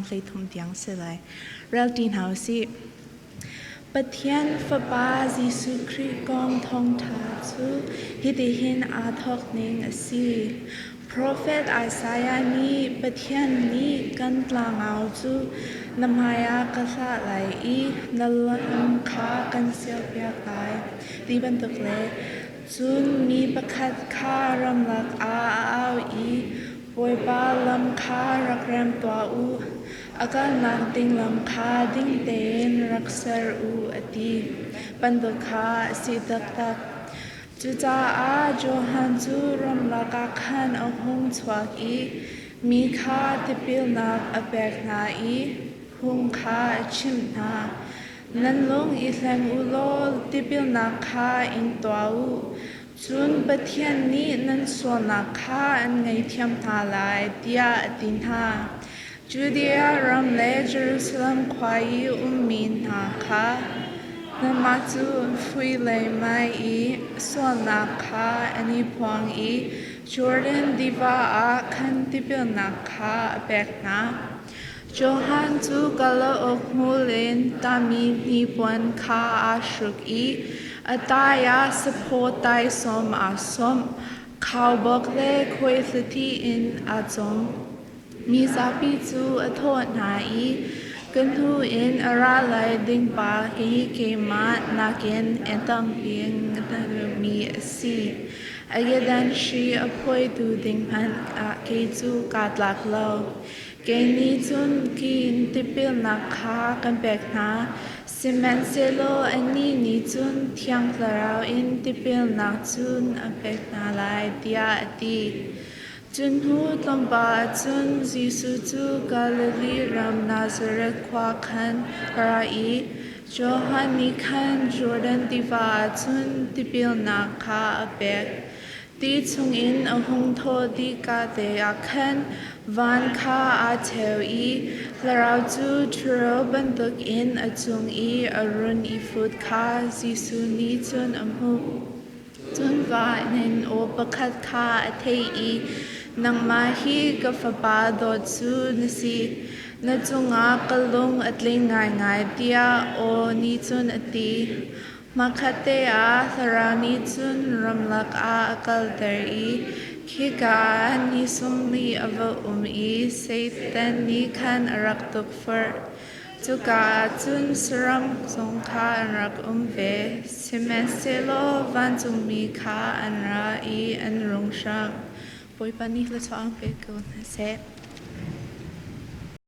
13 tiang si lai. Rel ṭi hna u sih. Pathian Fapa Jesuh Khrih kong thawngṭha cu hitihin aa thawk ning a si. Profet Isaiah nih Pathian nih kan tlangau cu na hmaiah ka hlah lai i na lam kha kan sialpiak lai ti bantuk le cun mi pakhat kha ramlak ah a au i Bawipa lam kha rak rem tuah u, a kalnak ding lam kha ding tein rak ser u a ti bantuk kha a si taktak. Cucaah Johan cu ramlak ah khan a hung chuak i mi kha tipilnak a pek hna i phung kha a chimh hna. Nan lung i hleng u law tipilnak kha ing tuah u. Cun Pathian nih nan sualnak kha an ngaihthiam hna lai, tiah a ti hna. Judea ram le Jerusalem khua i ummi hna kha nanmah cu fui leimai i sualnak kha an i phuang i Jordan tiva ah khan tipilnak kha a pek hna. Johan cu kalauk hmul in tami hnipuan kha aa hruk i a tai ah saphaw taisawm aa sawmh, khaubawk le khuaihliti in aa cawm. Mizapi cu a thawh hna i, Ka hnu in a ra lai ding pa hi keimah nakin a tampi mi a si. A kedan hri a phuaitu ding hmanh ah kei cu kaa tlak lo. Kei nih cun kin tipilnak kha kan pek hna, sihmanhsehlaw annih nih cun Thiang Thlarau in tipilnak cun a pek hna lai, tiah a ti. Cu hnu tlawmpal ah cun Jesuh cu Galilee ram Nazareth khua khan a ra i Johan nih khan Jordan tiva ah cun tipilnak kha a pek. Ti chungin a hung thawh dihka te ah khan van kha aa cheu i Thlarau cu ṭhuro bantukin a cung i a run i fut kha Jesuh nih cun a hmuh. Cun va in aw pakhat kha a theih i, Nangmah hi ka fapa dawt cu na si, na cungah ka lung a tling ngaingai, tiah aw nih cun a ti. Hmakhatte ah Thlarau nih cun ramlak ah a kalter i khika ah ni sung li a va um i Satan nih khan a rak tukforh. Cuka ah cun saram zong kha an rak um ve, sihmanhsehlaw vancungmi kha an ra i an rung hramh. Bawipa nih thluachuah an pe ko hna seh.